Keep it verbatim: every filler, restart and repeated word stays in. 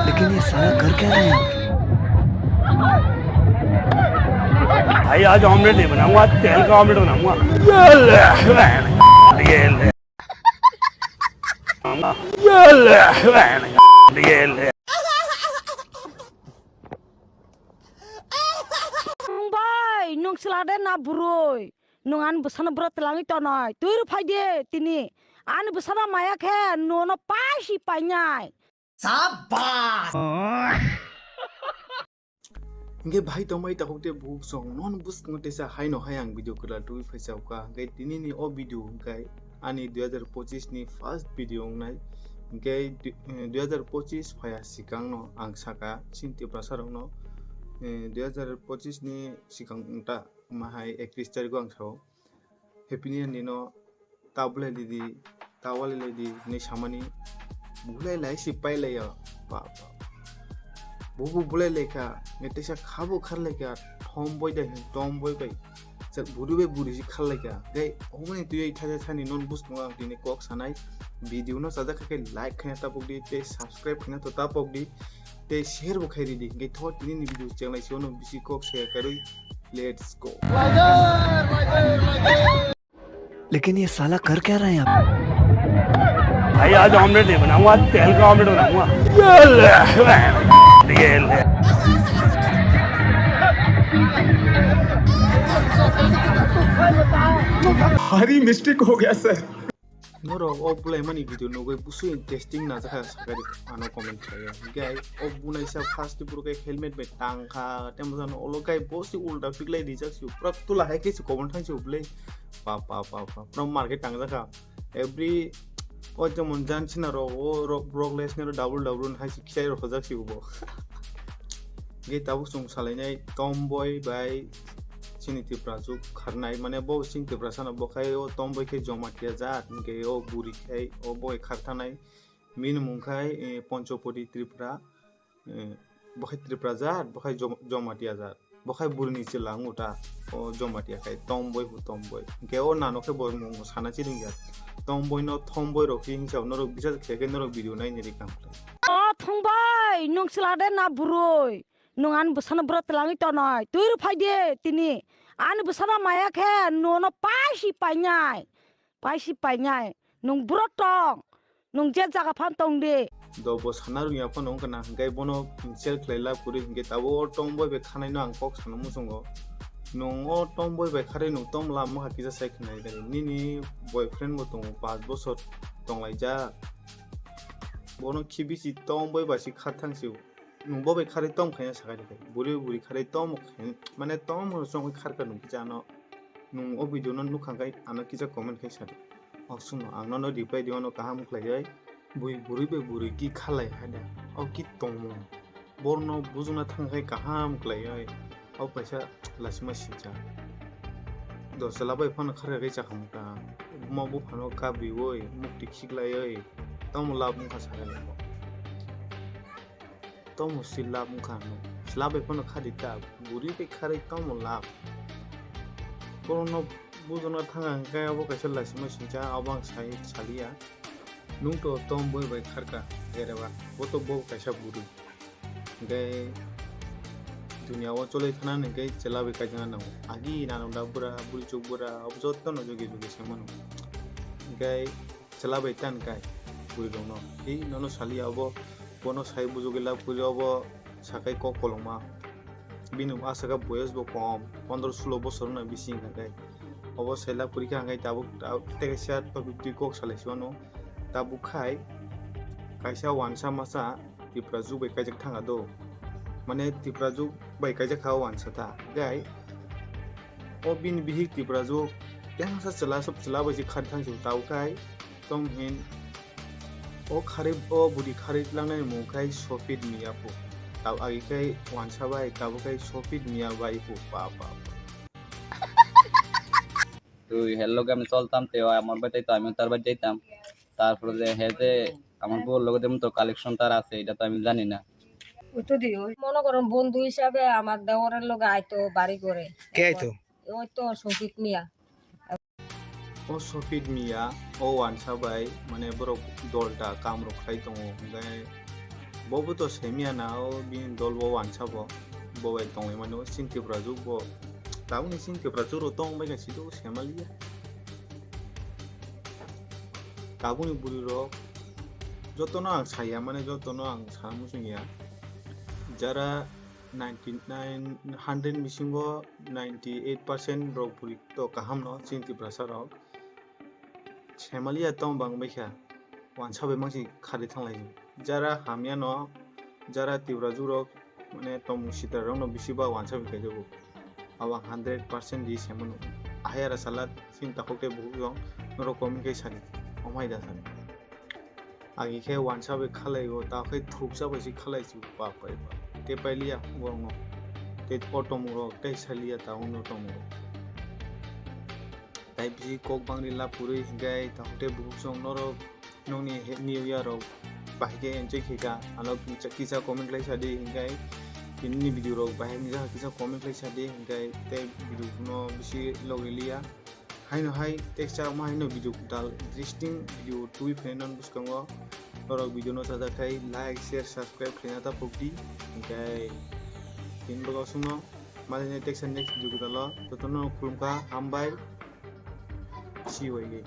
लेकिन ये साला कर क्या रहा है यहाँ पे? भाई, आज ऑमलेट नहीं बनाऊंगा, आज तेल का ऑमलेट बनाऊंगा। ये ले, ये ले। ये ले, ये ले। Bai, nwng chwla de na bwrwi? Nwng ani bwsano bwrwi twlangwi tonwi. Twi rw phai de tini. Ani bwsano maya khe nono paisi painai. Sabas! Hingke bhai tongbai takhuk te bukhuk song non bwskango teisa haino hai ang video kwtal twi phaisa ukha. Hingke tini ni o video hingke ani dui hazar pochis ni first video wngnai. Hingke dui, eh, dui hazar pochis phaiya sikang no ang saka chini Tiprasa rok no, eh, dui hazar pochis ni sikang wngta. Mahai ekris tariko ang sao, Happy New Year nino ta bulai lidi, ta wali lidi hinui samani, bulai lai si pai lai ya, ba, ba. Bubu bulai lai kha, nge teisa khabo khar lai kha, thom boi da hin, tom boi bai, chak buri bai buri si khar lai kha, gai, omoni tui thaja thani non bus nung ang tini kok sanai, video no sajak kha khe like khaina tapok di, tei subscribe khaina to tapok di, tei share bo khai ridi, gai tho tini ni video chenglai si ono bisi kok saya karui. Let's go. लेकिन ये साला कर क्या रहा है यहाँ पे? भाई, आज ऑमलेट नहीं बनाऊंगा, आज तेल का ऑमलेट बनाऊंगा। ये ले, ये ले। भारी मिस्टेक हो गया sir. Norok o bulaimani video nugwi busu interesting najakha sakari ano comment khlaiya. Hingke o bunaisa first borok khe helmet bai tangkha, tei mosano olo kai bosi ulta piklai rijak si pura tula hai khe si comment thang si bwlai. Pa, pa, pa, pa, pura market tangjakha. Every o jemon jan sina rok o rok, rok les nero double double hai si khilai rok hojak si bo. Hingke tabuk chwng salainai Tomboi bai chini Tiprasuk kharnai, mane bo chini Tiprasano bo khai o Tomboi khe Jomatia jat, hingke o buri khai o bo kharthanai. Bini mung khai, eh, Ponchopodi Tripura, eh, bo khai Tripura jat, bo khai Jom-, Jomatia jat. Bo khai burini chwla wngwi ta, o Jomatia khai Tomboi hu Tomboi. Hingke o nano khe bo mung sana chirwng ya. Tomboi no Thomboi rok hinwi sa norok bisa khe khe norok video naini rikang. O Thongbai, nwng chwla de na bwrwi? Nwng ani bwsano bwrwi twlangwi tonwi. Twi rw phai de tini. Ani bwsano maya khe nono paisi painai. Paisi painai. Nwng bwrwi tong. Nwng je jaga phan tong de. Do bo sana rwngya phano wngkha na, hingke bono sel khlai lab kwrwi, hingke tabuk o Tomboi bai khanai no ang kok sana muchungo. Nwng o Tomboi bai kharwi nwng tom lab wngkha kisa sai khnai khe. Nini boyfriend bo tongo, panch bosor tonglaijak. Bono khibi si Tomboi bai si kharthang si. Nwng bo bai kharwi tom khaina sakha di khai. Buri buri kharwi tom khain-, mane tom rw chongwi kharkha nwng kisa ano. Nwng o video no nukha khai ano kisa comment khai sadi. Oksung no ang nono reply di ono kaham khlaiwi. Bui buri bai buri ki khalai hai da. O ki tongmung. Borno bujuna thang khai kaham khlaiwi. O kaisa lasima sijak. Do chwla bai phano kharkha khai chakha mukha. Buma buphano kabriwi mukti khiklaiwi. Tamo lab wngkha sakha di. Tomo si lab wngkha hinwi. Chwla bai phano kha di ta, buri bai kharwi tomo lab. Borokno bujokna thang ang khe abo kaisa laisima singcha, abo ang sai saliya. Nwng to Tomboi bai kharkha, ereba, bo to bo kaisa bwrwi. Hingkhe duniya o choli thana hingkhe chwla bai kaijakna nango. Agi nano da bura, buri chuk bura, abo jotono jogi jogi se mano. Hingkhe chwla bai tan kai bwrwi rokno. Hi nono saliya abo, bono sai bujugwi lab kwrwi obo sakai kok kolokma. Bini aswk boyos bo kom, pondro sulo bosor wngna bisi wngkha kai. Obo sai lab kwrwi kha hwnkhe tabuk, tabuk tei kaisa topic twi kok salai si mano. Tabuk khai kaisa wansa masa Tiprajwk bai kaijak thangkha do. Mane Tiprajwk bai kaijak kha o wansa ta. Gai o bini bihik Tiprajwk tengsa chwla sop chwla bai se kharwi thang si tabuk khai. Tom hin o kharwi, o budi kharwi langnai mung khai Sofit Miya pu. Tab agi khai wansa bai, tabuk khai Sofit Miya bai pu. Pa, pa, pa. Tui hello game choltam teo amar bai tai to ami tar bai jaitam. Tarpore je he je amar bor loge de to collection tar ase, eta to ami jani na. ওই তো দিও। মনে করো বন্ধু হিসাবে আমার দেওরের লগে আইতো বাড়ি করে। কে আইতো? ওই তো সফিক মিয়া। O Sofit Miya, o wansa bai, mane borok dolta kam rok khai tongo, hingkhe Bobo to semya na o bini dol bo wansa bo. Bo bai tongwi mano sin Tipra juk bo. Tabukni sin Tipra juk ro tong bai ka sido semaliya. Tabukni buri rok jotono ang saya mane jotono ang sana muchung ya. Jara ninety nine hundred bisingo ninety eight percent rok buri to kaham no sin Tiprasa rok. Semaliya tong bang bai kha. Wansa bai mangsi khari thanglai. Jara hamya no, jara Tipra juk rok mane tongmung sitra rok no bisi ba wansa bai kaijago. Abo ang hundred percent di se mano. Ahai ara sala sin takhuk tei bukhuk rok norok comment khai sadi. Omhai da sadi. Agi khe wansa bai khalai o, ta khe thuksa bai si khalai si pa pa pa. Te pailiya borok no. Te o tongmung rok tei saliya ta uno tongmung rok. Tai bisi kok bangni lab kwrwi hinkhe takhuk tei bukhuk song norok nokni he-, new year rok bahai khe enjoy khe kha. Ano kisa, kisa comment khlai sadi hinkhe tini ni video rok bahai wngya kisa comment khlai sadi hinkhe tei video no bisi logwi liya. Haino hai teksa ma haino video dal interesting video twi phai non bwskango. Norok video no sajak khai like, share, subscribe khlaina ta pokdi. Hinkhe tini bwskango mali teksa next video dalo jotono khulumkha, hambai. See you again.